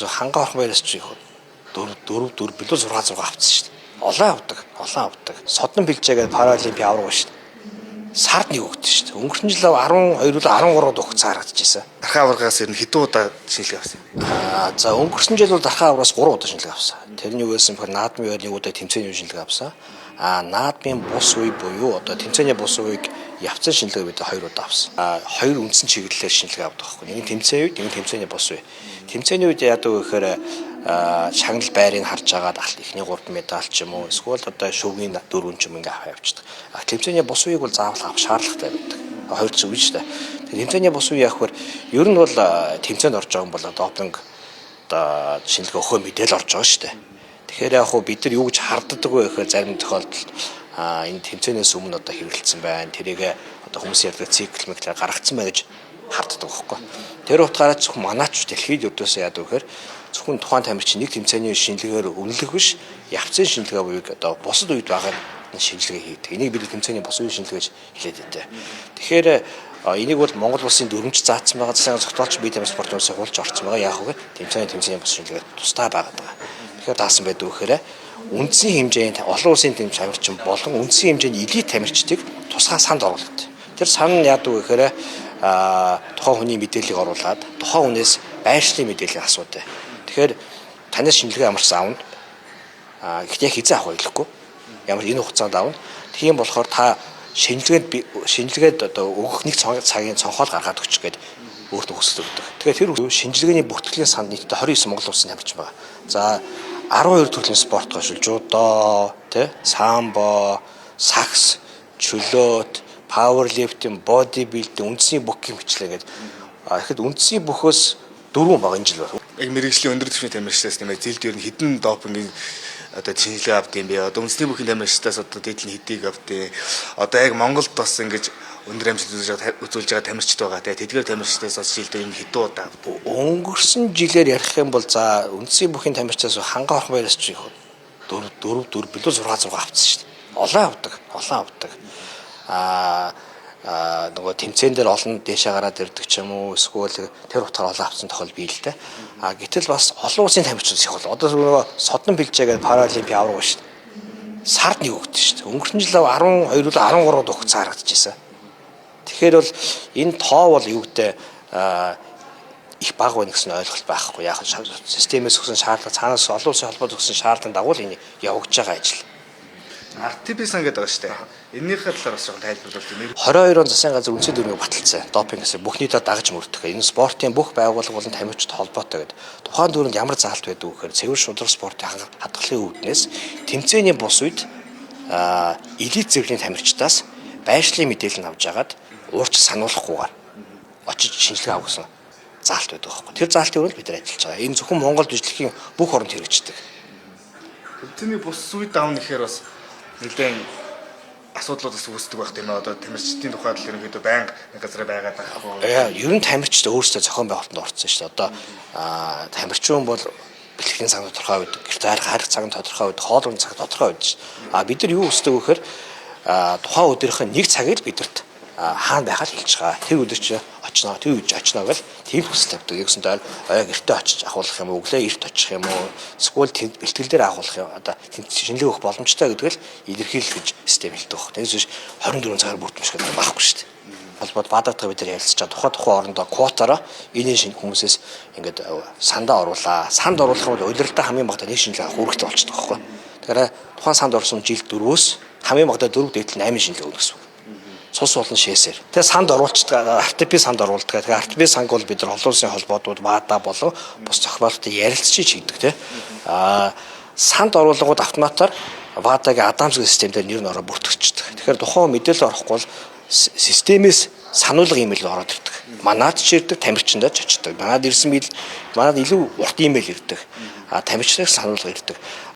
Хангаа орхон баяраас чи 4 4 4 билүү 6 6 авцсан шүү дээ. Олон авдаг, олон авдаг. Содон бэлжээгээд паралимпи авраг шүү дээ. Сард нэг өгдөн шүү дээ. Өнгөрсөн жил 12 үл 13-д өгсөн харагдчихсан. Дархаа аваргаас ер нь хэдэн удаа шинжилгээ авсан юм бэ? Аа, за, өнгөрсөн жил бол дархаа авраас 3 удаа шинжилгээ авсан. Тэрний юу байсан бэхээр наадмын үед нэг удаа, тэмцээний үе шинжилгээ авсан. Аа, наадмын бус үе буюу одоо тэмцээний бус үеийг явцсан шинжилгээ бид 2 удаа авсан. Аа, хоёр үндсэн чиглэлээр шинжилгээ авдаг байхгүй. Нэг нь тэмцээн үед, нэг нь тэмцээний бус үе. Тэмцээний үед яадаг вэ гэхээр шагнал байрыг харж агаад алт эхний 3 медаль ч юм уу эсвэл одоо шөвгийн 4 ч юм ингээ аваа явчихдаг. А тэмцээний бус үеийг бол заавал авах шаардлагатай байдаг. Хоёр зүйл шүү дээ. Тэгээ тэмцээний бус үе яг хөр ер нь бол тэмцээнд орж байгаа юм бол допинг одоо шинжилгээ өхөө мэдээл орж байгаа шүү дээ. Тэгэхээр яг хуу бид нар юу гэж харддаг вэ гэхээр зарим тохиолдолд энэ тэмцээнээс өмнө одоо хэрэглэсэн байна. Тэрийг одоо хүмүүс ярьдаг цикл мэклээр гаргацсан байна гэж харддаг байхгүй. Тэр утгаараа зөвхөн манаач дэлхийд өрдөөсөө яадаг вэ гэхээр зөвхөн тухайн тамирчин нэг тэмцээний шинжилгээгээр үнэлэх биш, явцын шинжилгээ буюу одоо бусад үед байгаа шинжилгээ хийдэг. Энийг бид тэмцээний бус үеийн шинжилгээ гэж хэлээд байдаг. Тэгэхээр энийг бол Монгол улсын дүрмж заасан байгаа, засгийн зохиолч бие тамир спортын улсын хуулж орсон байгаа. Яг үгүй тэмцээний бус шинжилгээ тусдаа байгаад байгаа. Тэгэхээр даасан байдаг гэхээр үндсэн хэмжээний олон улсын тэмц тамирчин болон үндсэн хэмжээний элит тамирчдыг тусгай санд оруулдаг. Тэр сан нь яадаг вэ гэхээр тухайн хүний мэдээллийг оруулаад тухайн хүнээс байршлын мэдээллийг асуудаг. Тэгэхээр танаас шинжилгээ ямарч авна. А гэхдээ яг хизээ авах хэлэхгүй. Ямар энэ хугацаанд авна. Тийм болохоор та шинжилгээнд одоо өгөх нэг цагийн цонхоол гаргаад өгч гээд өөртөө хүсэл өгдөг. Тэгэхээр тэр шинжилгээний бүртгэлийн санд нийтдээ 29 Монгол улсын тамирчин байгаа. За, 12 төрлийн спорт гошил жудо, тэ, самбо, сакс, чөлөөт, пауэрлифтинг, бодибилдинг, үндэсний бүх юм хичлээ гээд. Тэгэхэд үндэсний бүхөөс дөрвөн баг энэ жил байна. Яг мэргэжлийн өндөр түвшний тамирчдаас нэмээ зэлд ер нь хэдэн допингийн одоо шинжилгээ авд юм бэ? Одоо үндэсний бүхийн тамирчдаас одоо дээд нь хэдийг авд юм? Одоо яг Монголд бас ингэж өндөр амжилт үзүүлж байгаа тамирчид байгаа те. Тэдгээр тамирчдаас бас жилдээ энэ хэдэн удаа авд? Өнгөрсөн жилээр ярих юм бол за үндсийн бүхийн тамирчдаас хангаа орхон баяраас чи 4 4 4 билүү 6 6 авцсан шүү дээ. Олон авдаг, олон авдаг. Аа нөгөө тэмцээн дээр олон дээшээ гараад ирдэг ч юм уу эсвэл тэр утгаар олон авсан тохиол бий л дээ. А гэтэл бас олон улсын тамирчид их бол одоо нөгөө содон бэлжээгээд паралимпи авраг шүү дээ. Сард нэг өгдөн шүү дээ. Өнгөрсөн жил 12 үл 13-д өгсөн харагдчихсан. Тэгэхээр бол энэ тоо бол юу гэдэг их бага байна гэсэн ойлголт байхгүй. Яг системээс өгсөн шаардлага, цаанаас олон улсын холбоод өгсөн шаардлагын дагуу л энэ явагдаж байгаа ажил. RTP сан гэдэг байгаа шүү дээ. Энэнийхээ талаар бас жоохон тайлбарлуулж байна. 22 он засгийн газар үндсэн дүрмийг баталсан. Допинг гэсэн бүх нийтээр дагаж мөрдөх. Энэ спортын бүх байгууллага болон тамирчид холбоотой гэдэг. Тухайн дүрмэнд ямар заалт байдаг вэ гэхээр цэвэр шударга спортын хадгалын үүднээс тэмцээний бус үед элит зэргийн тамирчдаас байршлын мэдээлэл авч агаад уурч сануулахгүйгээр очиж шинжилгээ авах гэсэн заалт байдаг байхгүй. Тэр заалтын өрөөнд бид нар ажиллаж байгаа. Энэ зөвхөн Монголд дэлхийн бүх оронд хэрэгждэг. Тэмцээний бус үед авна гэхээр бас нэлээд асуудлууд бас үүсдэг байх тийм ээ. Одоо тамирчдын тухайд л ерөнхийдөө байнга нэг газараа байгаад байхгүй. Ер нь тамирчид өөрсдөө зохион байгуулалтанд орцсон шүү дээ. Одоо тамирчин бол бэлтгэлийн цаг тодорхой байдаг, гэрт хайрах цаг нь тодорхой байдаг, хоол ундах цаг тодорхой байдаг шүү. А бид нар юу хүсдэг вэ гэхээр тухайн өдрийнх нь нэг цагийг л бидэрт хаана байхаа л хэлж байгаа. Тэр өдөр чи очноо, тэр үеж очноо гэл тийм хүсэл тавьдаг. Яг гэсэндээ ой гэртээ очиж ахуулах юм уу, өглөө эрт очих юм уу, эсвэл бэлтгэл дээр агуулах юм. Одоо шинжилгээ өгөх боломжтой гэдэг л илэрхийлэх гэж систем хэлдэг баг. Тэрнээс биш 24 цагаар бүрдэмших гэдэг байхгүй шүү дээ. Холбоод баадагтайгаа бид нар ярилцж байгаа. Тухайн орондоо квотаараа энэ шинэ хүмүүсээс ингээд сандаа оруулаа. Санд оруулах юм бол улиралдаа хамгийн багадаа нэг шинжилгээ авах үүрэгтэй болчихдог байхгүй. Тэгэхээр тухайн санд орсон жил 4-өөс хамгийн багадаа 4 дээдл 8 шинжилгээ өгнө гэсэн үг. Цус болон шээсээр. Тэгээ санд оруулцдаг, RTP санд оруулдаг. Тэгээ RTP санг бол бид нар олон улсын холбоодууд, ВАДА болон бус зохиолтой ярилцж хийдэг те. Аа, санд оруулангууд автоматар ВАДА-гийн Адамс гэх систем дээр нэр нь ороо бүртгэждэг. Тэгэхээр тухайн мэдээлэл орохгүй бол системээс сануулга имэйл ороод ирдэг. Манад ч ирдэг, тамирчиндаа ч очдог. Манад ирсэн мэйл, манад илүү урт имэйл ирдэг. А тамирчдаас сануулга ирдэг.